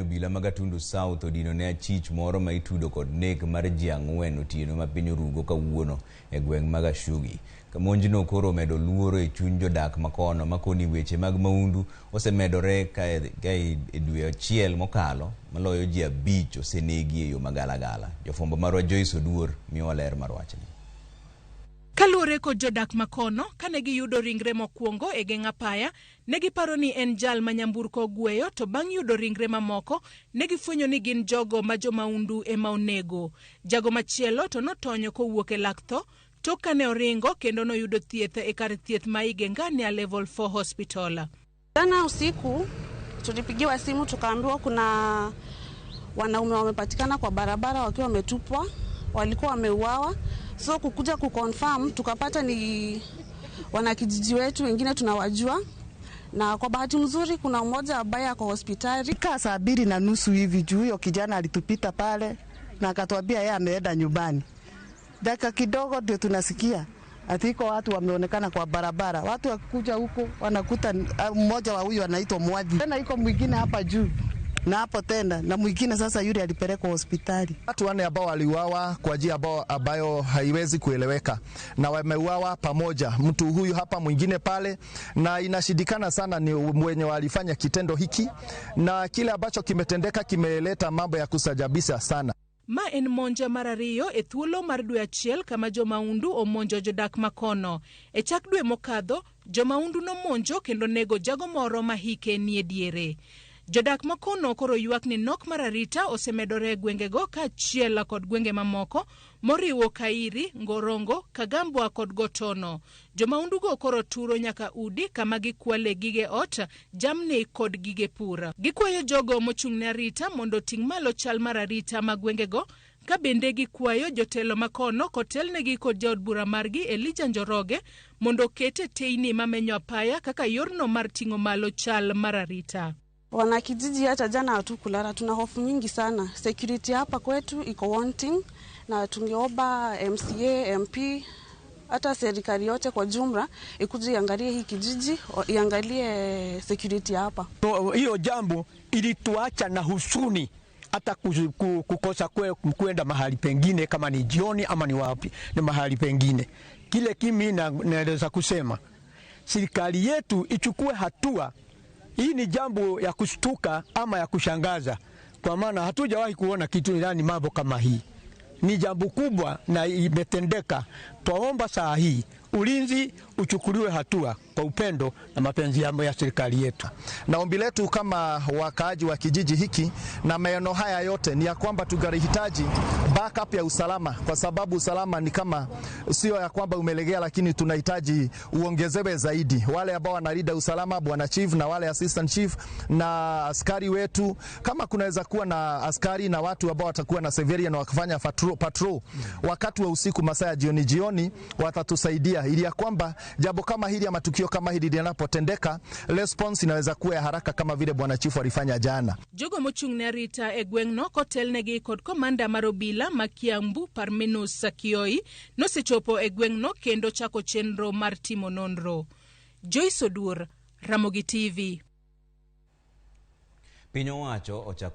Obila ma Gatundu South odino ne achich moro ma itudo kod nek mar ji 4 otieno ma piny orugo kawuono e gweng' ma Gashugi. Monjno koro omedo luoro e chuny jodak makono makoni weche mag maundu osemedore ka e dwe achiel mokalo maloyo ji 5 osenegi e yo magalagala. Jofwambo marwa Joyce Oduor miyowa ler mar wachni. Kaluwore kod jodak makono, kane giyudo ringre mokwongo e geng' apaya, ne giparo ni en jal ma nyamburko ogweyo, to bang' yudo ringre mamoko, ne gifwenyo ni gin jogo ma jomaundu ema onego. Jago machielo to notonyo kowuok e lak tho, tok kane oringo kendo noyudo thieth e kar thieth ma Igengania Level 4 Hospital. Jana usiku tulipigiwa simu tukaambiwa kuna wanaume wamepatikana kwa barabara wakiwa wametupwa, walikuwa wameuawa. So kukuja kuconfirm tukapata ni wanakijiji wetu, wengine tunawajua, na kwa bahati mzuri kuna mmoja ambaye ako hospitali. Kaa 2:30 hivi juu huyo kijana alitupita pale na akatuambia yeye ameenda nyumbani. Dakika kidogo ndio tunasikia ati iko watu wameonekana kwa barabara. Watu wakikuja huko wanakuta mmoja wa huyu anaitwa Mwadhi, tena iko mwingine hapa juu na hapo tena na mwingine sasa yule alipelekwa hospitali. Watu 4 ambao waliuawa kwa njia ambayo haiwezi kueleweka, na wameuawa pamoja, mtu huyu hapa mwingine pale, na inashindikana sana ni mwenye walifanya kitendo hiki, na kile ambacho kimetendeka kimeleta mambo ya kusajabisha sana. Ma en monja mar 2 e thuolo mar dwe achiel kama jomaundu omonjo jodak makono. E chak dwe mokadho, jomaundu nomonjo kendo nego jago moro ma hike nie diere. Jodak makono koro ywak ni nok mar arita osemedore e gwengego kaachiel kod gwenge mamoko moriwo Kairi, Ngorongo, Kagambwa kod Gotono. Jomaundugo koro turo nyaka udi kama gikwale gige ot, jamni kod gige pur. Gikwayo jogo mochung' ne arita mondo oting' malo chal mar arita mag gwengego, ka bende gikwayo jotelo makono kotelnegi kod jaod bura margi Elijah Njoroge mondo oket e teyni mamenyo apaya kaka yorno mar ting'o malo chal mar arita. Wanakijiji hata jana hatukulala, tuna hofu nyingi sana. Security hapa kwetu iko wanting, na tungeomba MCA, MP, hata serikali yote kwa jumla ikuje iangalie hii kijiji, iangalie security hapa. Hiyo jambo ilituacha na husuni hata kukosa kwenda mahali pengine, kama ni jioni ama ni wapi, ni mahali pengine. Kile kimi naweza kusema serikali yetu ichukue hatua. Hii ni jambo ya kushtuka ama ya kushangaza, kwa maana hatujawahi kuona kitu yani mambo kama hii. Ni jambo kubwa na imetendeka. Twaomba saa hii ulinzi uchukuliwe hatua kwa upendo na mapenzi ya serikali yetu. Na ombi letu kama wakaaji wa kijiji hiki na maeneo haya yote ni ya kwamba tunahitaji backup ya usalama, kwa sababu usalama ni kama sio ya kwamba umelegea, lakini tunahitaji uongezewe zaidi. Wale ambao wanalinda usalama, bwana chief na wale assistant chief na askari wetu, kama kunaweza kuwa na askari na watu ambao watakuwa na civilian wakifanya patrol wakati wa usiku, masaa ya jioni jioni, watatusaidia ili ya kwamba jambo kama hili ama tukio kama hili linapotendeka, response inaweza kuwa ya haraka kama vile bwana chief alifanya jana. Jogo mochung' ne arita e gweng'no kotelnegi kod komanda mar obila ma Kiambu Parmenus Kioi nosechopo e gweng'no kendo chako chenro mar timo nonro. Joyce Oduor, Ramogi TV. Piny owacho ochako